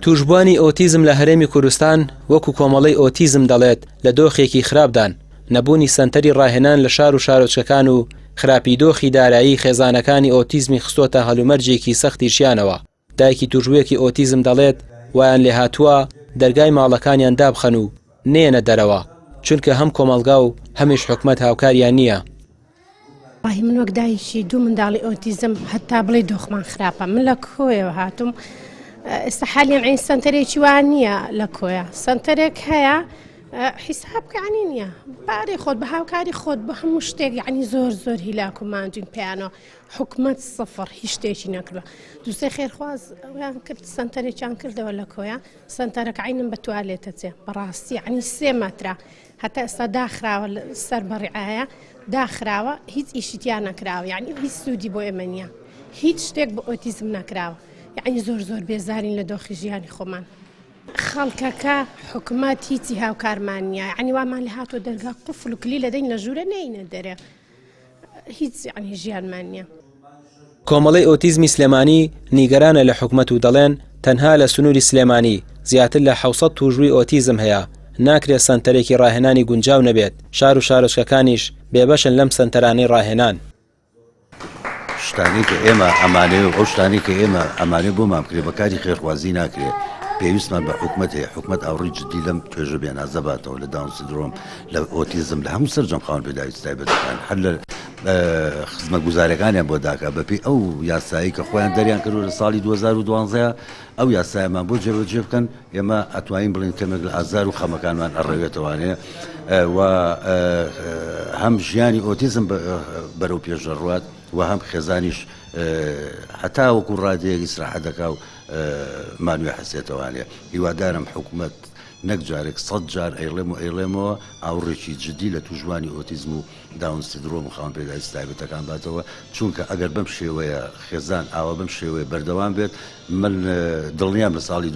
تووشبووانی ئۆتیزم لە هەرێمی کوردستان وەکو کۆمەڵەی ئۆتیزم دەڵێت لە دۆخێکی خراپدان، نەبوونی سەنتەری ڕاهێنان لە شار و شارۆچکەکان و خراپی دۆخی دارایی خێزانەکانی ئۆتیزمی خستۆتە هەلومەرجێکی سەختی ژیانەوە. دایکی تووشبووێکی ئۆتیزم دەڵێت وایان لێهاتووە دەرگای ماڵەکانیان دابخەن و نەیەنە دەرەوە، چونکە هەم کۆمەڵگا و هەمیش حکومەت هاوکاریان نییە. وەڵاهی من وەک دایکی دوو منداڵی ئۆتیزم هەتا بڵێ دۆخمان خراپە من لە کۆیەوە هاتووم ئێستا حالیان عین سەنتەرێکی وا نییە لە کۆیە سەنتەرێک هەیە حیساب کانی نییە پارەی خۆت بە هاوکاری خۆت بە هەموو شتێک یعنی زۆر زۆر هیلاک و ماندوین پێیانەوە حکومت سفر هیچ شتێکی نەکردوە دووسێ خێرخواز ئەویان کرد سەنتەرێکیان کردەوە لە کۆیە سەنتەرەکە عینم بە توالێتە چێ بەڕاستی یعنی سێ مەترە هەتا ئێستا داخراوە سەر بە ڕعایە داخراوە هیچ ئیشی تیا نەکراوە یعنی هیچ سوودی بۆ ئێمە نییە هیچ شتێک بۆ ئۆتیزم نەکراوە یعنی زۆر زۆر بێزارین لە دۆخی ژیانی خۆمان خەڵکەکە حکومەت هیچی هاوکارمان نییە یعنی وامان لە هاتۆ دەرگا قفل و کلی لە دەین لە ژوورە نینە دەرێ هیچ یعنی ژیانمان نییە. کۆمەڵەی ئۆتیزمی سلێمانی نیگەرانە لە حکومەت و دەڵێن تەنها لە سنووری سلێمانی زیاتر لە 600 تووشبووی ئۆتیزم هەیە ناکرێت سەنتەرێکی ڕاهێنانی گونجاو نەبێت شار و شارۆچکەکانیش بێبەشن لەم سەنتەرانەی ڕاهێنان. شتانەی کە ئێمە ئەمانەوێ و ئەو شتانەی کە ئێمە ئەمانەوێ بۆمان بکرێ بە کاری خێرخوازی ناکرێ پێویستمان بە حکومەت هەیە حکومەت ئاوڕی جدی لەم توێژە بێنازە باتەوە لە داون سیندرۆم لە ئۆتیزم لە هەموو سەرجەم خاوەن پێداویستی تایبەتەکان هەر لە خزمەتگوزاریەکانیان بۆ داکا بەپێی ئەو یاسایی کە خۆیان دەریان کردو لە ساڵی 2012 ئەو یاسایەمان بۆ جێبەجێ بکەن ئێمە ئەتوانین بڵێین کەمێک لە ئازار و خەمەکانمان ئەڕەوێتەوانێ و هەم ژیانی ئۆتیزم بەرەو پێش دەڕوات و هەم خێزانیش هەتا وەکو ڕادەیەک ئیسراحە دەکا و مانوێ حەسێتەوانێ هیوادارم حکومەت نەک جارێک سەد جار ئەیڵێم و ئەیڵێمەوە ئاوڕێکی جدی لە تووشبوانی ئۆتیزم و داون سیندرۆم و خاوەن پێداویستی تایبەتەکان باتەوە، چونکە ئەگەر بەم شێوەیە خێزان ئاوا بەم شێوەیە بەردەوام بێت من دڵنیام لە ساڵی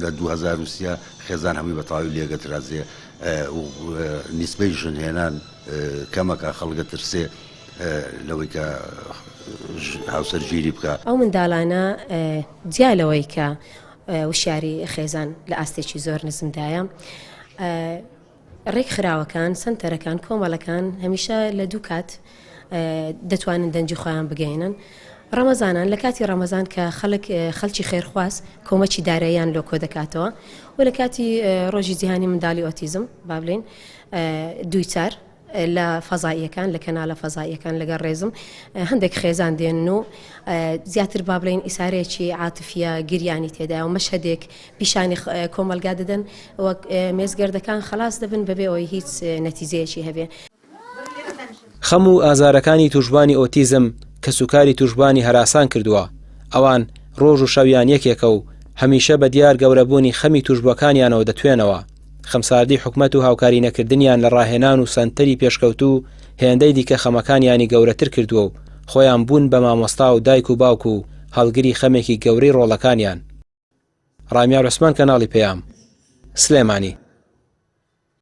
لە 2030 خێزان هەمووی بە تەواوی لێگەترازێ و نیسبەی ژنهێنان کەمەکە خەڵک ئەترسێ لەوەی کە هاوسەرگیری بکا. ئەو منداڵانە جیا لەوەی کە وشیاری خێزان لە ئاستێکی زۆر نزمدایە. ڕێکخراوەکان، سەنتەرەکان، کۆمەڵەکان هەمیشە لە دوو کات دەتوانن دەنگی خۆیان بگەینن. ڕەمەزانان لە کاتی ڕەمەزان کە خەڵک خەڵکی خێرخواز کۆمەکی داراییان لۆ کۆ دەکاتەوە و لە کاتی ڕۆژی جیهانی منداڵی ئۆتیزم با بڵێین دووی چار لە فەزاییەکان لە کەنالە فەزاییەکان لەگەڵ ڕێزم هەندێک خێزان دێن و زیاتر با بڵێین ئیسارەیەکی عاتفیە گریانی تێدایە و مەشهەدێک پیشانی کۆمەڵگا دەدەن وەک مێزگردەکان خەلاس دەبن بەبێ ئەوەی هیچ نەتیجەیەکی هەبێ. خەم و ئازارەکانی تووشبوانی ئۆتیزم کەسوکاری تووشبوانی هەراسان کردووە، ئەوان ڕۆژ و شەویان یەکێکە و هەمیشە بە دیار گەورەبوونی خەمی تووشبووەکانیانەوە دەتوێنەوە. خەمساردی حکومەت و هاوکاری نەکردنیان لە ڕاهێنان و سەنتەری پێشکەوتوو هێندەی دیکە خەمەکانیانی گەورەتر کردووە و خۆیان بوون بە مامۆستا و دایک و باوک و هەڵگری خەمێکی گەورەی ڕۆڵەکانیان. ڕامیار عوسمان کەناڵی پەیام، سلێمانی.